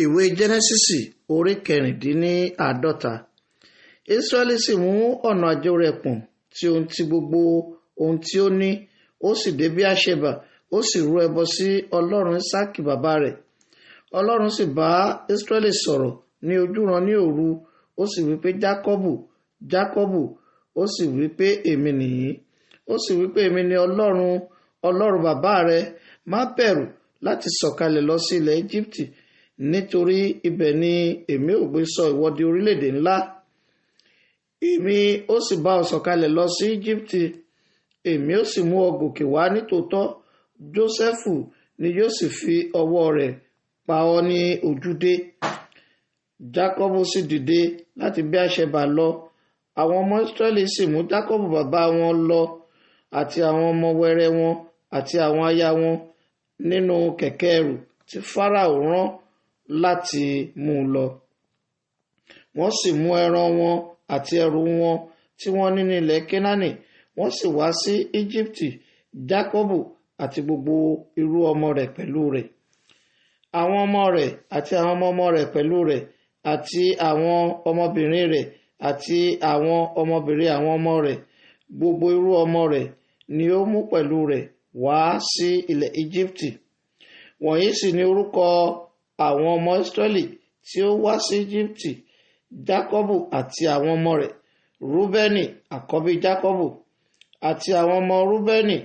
Ìwé Jẹ́nẹ́sísì orí 46. Ísírẹ́lì sì mú ọ̀nà àjò rẹ̀ pọ̀n tí ohun ti gbogbo ohun tí ó ní, ó sì dé Bíáṣébà, ó sì rú ẹbọ sí Ọlọ́run Ísákì bàbá rẹ̀. Ọlọ́run sì bá Ísírẹ́lì sọ̀rọ̀ ní ojúran ní òru, ó sì wí pé, Jákọ́bù, Jákọ́bù, ó sì wí pé, èmi nìyí. Ó sì wí pé, èmi ni Ọlọ́run, Ọlọ́run bàbá rẹ, má bẹ̀rù láti sọ̀kalẹ̀ lọ sí ilẹ̀ Íjíbítì, nítorí ibẹ̀ ni èmi ò gbé sọ ìwọ di orílẹ̀-èdè ńlá. Èmi ó sì bá ọ sọ̀kalẹ̀ lọ sí Íjíbítì, èmi ó sì mú ọ gòkè wá nítòótọ́. Jósẹ́fù ni yóò sì fi ọwọ́ rẹ̀ pa ọ́ ní ojúdé. Jákọ́bù sì dìde láti Bíáṣébà lọ. Àwọn ọmọ Ísírẹ́lì sì mú Jákọ́bù bàbá wọn lọ àti àwọn ọmọ wẹrẹ wọn àti àwọn aya wọn nínú kẹ̀kẹ́ ẹrù tí Fáráò rán láti mú un lọ. Wọ́n sì mú ẹran wọn àti ẹrù wọn tí wọ́n ní ní ilẹ̀ Kénáánì, wọ́n sì wá sí Íjíbítì, Jákọ́bù àti gbogbo irú ọmọ rẹ̀ pẹ̀lú rẹ̀. Àwọn ọmọ rẹ̀ àti àwọn ọmọ ọmọ rẹ̀ pẹ̀lú rẹ̀, àti àwọn ọmọbìnrin rẹ̀ àti àwọn ọmọbìnrin àwọn ọmọ rẹ̀, gbogbo irú ọmọ rẹ̀ ni ó mú pẹ̀lú rẹ̀ wá sí ilẹ̀ Íjíbítì. Wọ̀nyí sì ni orúkọ àwọn ọmọ Ísírẹ́lì tí ó wá sí Íjíbítì, Jákọ́bù àti àwọn ọmọ rẹ̀, Rúbẹ́nì àkọ́bí Jákọ́bù, àti àwọn ọmọ Rúbẹ́nì,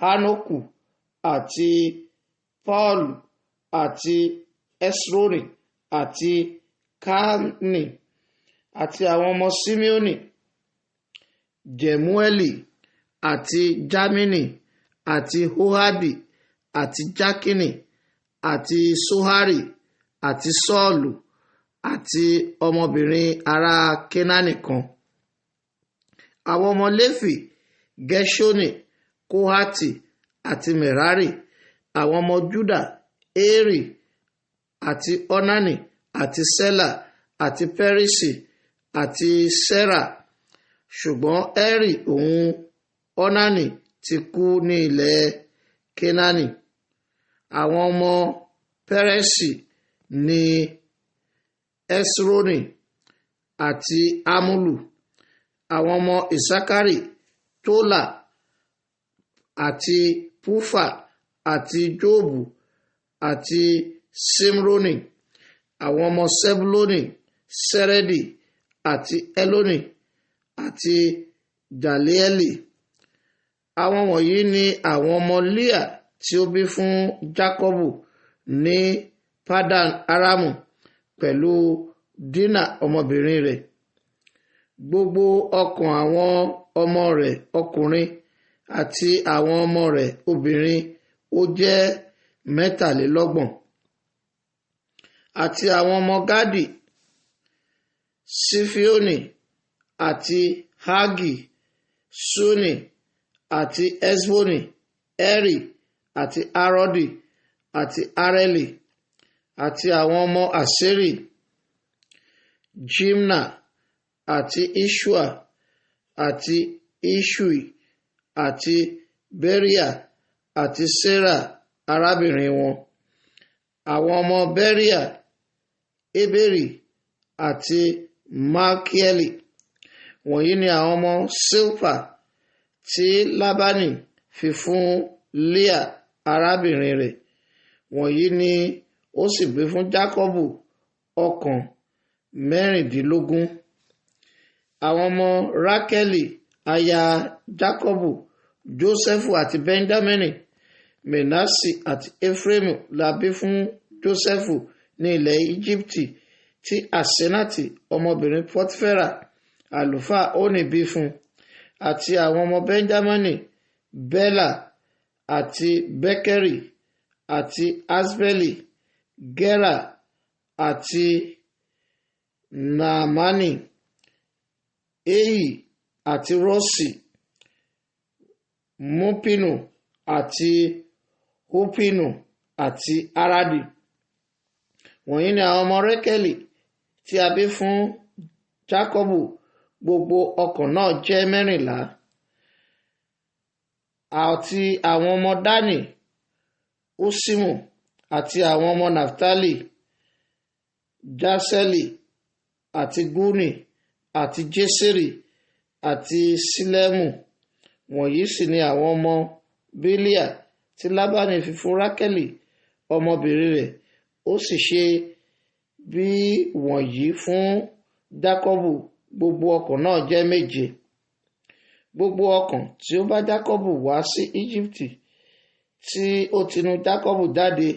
Hánókù àti Pọ́ọ̀lù àti Esroni àti Kánì, àti àwọn ọmọ Simeoni, Jẹ̀múẹ́lì àti Jámínì àti Hóhádì àti Jákínì àti Sóhárì àti Sọ́ọ̀lù àti ọmọbìnrin ará Kénáánì kan. Àwọn ọmọ Léfì, Gẹ́ṣónì, Kóhátì àti Mẹ̀rárì. Àwọn ọmọ Júdà, Érì àti Ónánì àti Sélà àti Pẹ́rísì àti Sérà. Ṣùgbọ́n Érì òun Ónánì ti kú ní ilẹ̀ Kénáánì. Àwọn ọmọ Pẹ́rẹ́sì ní Esroni àti Amúlù. Àwọn ọmọ Isakari, Tólà àti Púfà àti Jóòbù àti Simroni. Àwọn ọmọ Sebulónì, Sẹ́rẹ́dì àti Elónì àti Jàlíẹ́lì. Àwọn wọ̀nyí ni àwọn ọmọ Líà tí ó bí fún Jákọ́bù ní Paddan Aramu pẹ̀lú Dínà ọmọbìnrin rẹ̀. Gbogbo ọkàn àwọn ọmọ rẹ̀ ọkùnrin àti àwọn ọmọ rẹ̀ obìnrin ó jẹ́ 33. Àti àwọn ọmọ Gádì, Sífíọ́nì àti Hágì, Ṣúnì àti Esboni, Eri àti Arodi àti Areli. Àti àwọn ọmọ Aṣeri, Jimna àti Iṣua àti Iṣui àti Beriah àti Sera arábìnrin wọn. Àwọn ọmọ Beriah, Heberi àti Malkieli. Wọ̀nyí ni àwọn ọmọ Silpa tí Lábánì fi fún Líà arábìnrin rẹ̀. Wọ̀nyí ni ó sì bí fún Jákọ́bù, ọkàn 16. Àwọn ọmọ Rákẹ́lì aya Jákọ́bù, Jósẹ́fù àti Bẹ́ńjámínì, Mẹ̀násì àti Efraimu la bí fún Jósẹ́fù ní ilẹ̀ Íjíbítì tí Àsẹ́nàtì ọmọbìnrin Pọtifẹ́rà àlùfáà Ónì bí fún. Àti àwọn ọmọ Bẹ́ńjámínì, Bélà àti Bẹ́kẹ́rì àti Asbeli, Gera àti Naamani, Ehi àti Rọ́sì, Mupinu àti Hupinu àti Aradi. Wọ̀nyí ni àwọn ọmọ Rékẹ́lì tí a bí fún Jákọ́bù, gbogbo ọkàn náà jẹ́ 14. Àti àwọn ọmọ Dánì, Huṣimu àti àwọn ọmọ Naftali, Jaseli àti Guni àti Jeseri àti Ṣillemu. Wọ̀nyí sì ni àwọn ọmọ Bílíà tí Lábánì fi fún Rákélì ọmọbìnrin rẹ̀. Ó sì ṣe bí wọ̀nyí fún Jákọ́bù. Gbogbo ọkàn náà jẹ́ 7. Gbogbo ọkàn tí ó bá Jákọ́bù wá sí Íjíbítì, tí ó tinú Jákọ́bù jáde,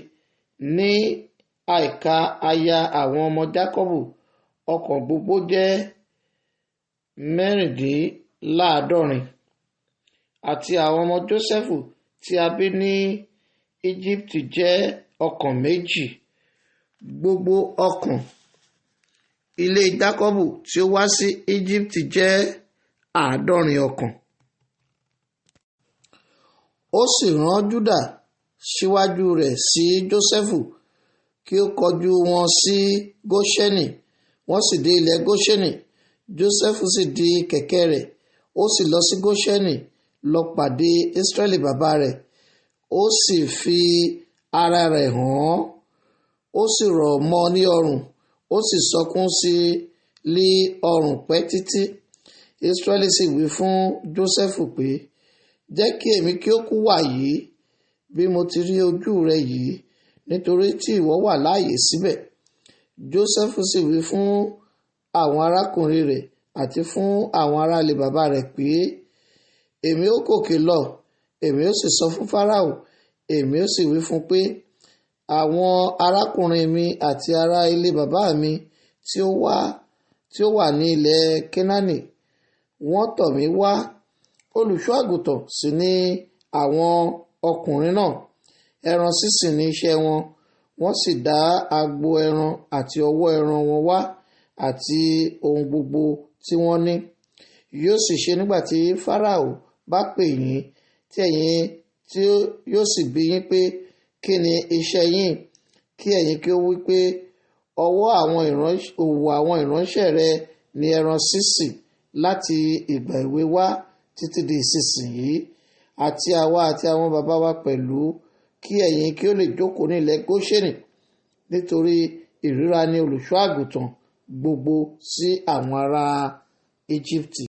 ní àìka aya àwọn ọmọ Jákọ́bù, ọkàn gbogbo jẹ́ 76. Àti àwọn ọmọ Jósẹ́fù tí a bí ní Íjíbítì jẹ́ ọkàn 2. Gbogbo ọkàn ilé Jákọ́bù tí ó wá sí Íjíbítì jẹ́ 70 ọkàn. Ó sì rán Júdà síwájú rẹ̀ sí Jósẹ́fù kí ó kọjú wọn sí Góṣẹ́nì. Wọ́n sì dé ilẹ̀ Góṣẹ́nì. Jósẹ́fù sì di kẹ̀kẹ́ rẹ̀, ó sì lọ sí Góṣẹ́nì lọ pàdé Ísírẹ́lì bàbá rẹ̀. Ó sì fi ara rẹ̀ hàn án, ó sì rọ̀ mọ́ ní ọrùn, ó sì sọkún sí lí ọrùn pẹ́ títí. Ísírẹ́lì sì wí fún Jósẹ́fù pé, jẹ́ kí èmi kí ó kú wàyí bí mo ti rí ojú rẹ yìí, nítorí tí ìwọ wà láàyè síbẹ̀. Jósẹ́fù sì wí fún àwọn arákùnrin rẹ̀ àti fún àwọn ará ilé bàbá rẹ̀ pé, èmi ó gòkè lọ, èmi ó sì sọ fún Fáráò, èmi ó sì wí fún pé, àwọn arákùnrin mi àti ará ilé bàbá mi tí ó wà ní ilẹ̀ Kénáánì, wọ́n tọ̀ mí wá. Olùṣọ́ àgùntàn sì ni àwọn ọkùnrin náà, ẹran sísìn ní iṣẹ́ wọn. Wọ́n sì dá agbo ẹran àti ọ̀wọ́ ẹran wọn wá àti ohun gbogbo tí wọ́n ní. Yóò sì ṣe nígbà tí Fáráò bá pè yín, tí ẹ̀yin tí yóò sì bi yín pé, kí ni iṣẹ́ yín? Kí ẹ̀yin kí ó wí pé, ọwọ́ àwọn òwò àwọn ìránṣẹ́ rẹ ni ẹran sísìn láti ìgbà èwe wá títí di ìsinsìnyí, àti àwa àti àwọn baba wa pẹ̀lú, kí ẹ̀yin kí ó lè jókòó ní ilẹ̀ Góṣẹ́nì, nítorí ìríra ni olùṣọ́ àgùntàn gbogbo sí àwọn ará Íjíbítì.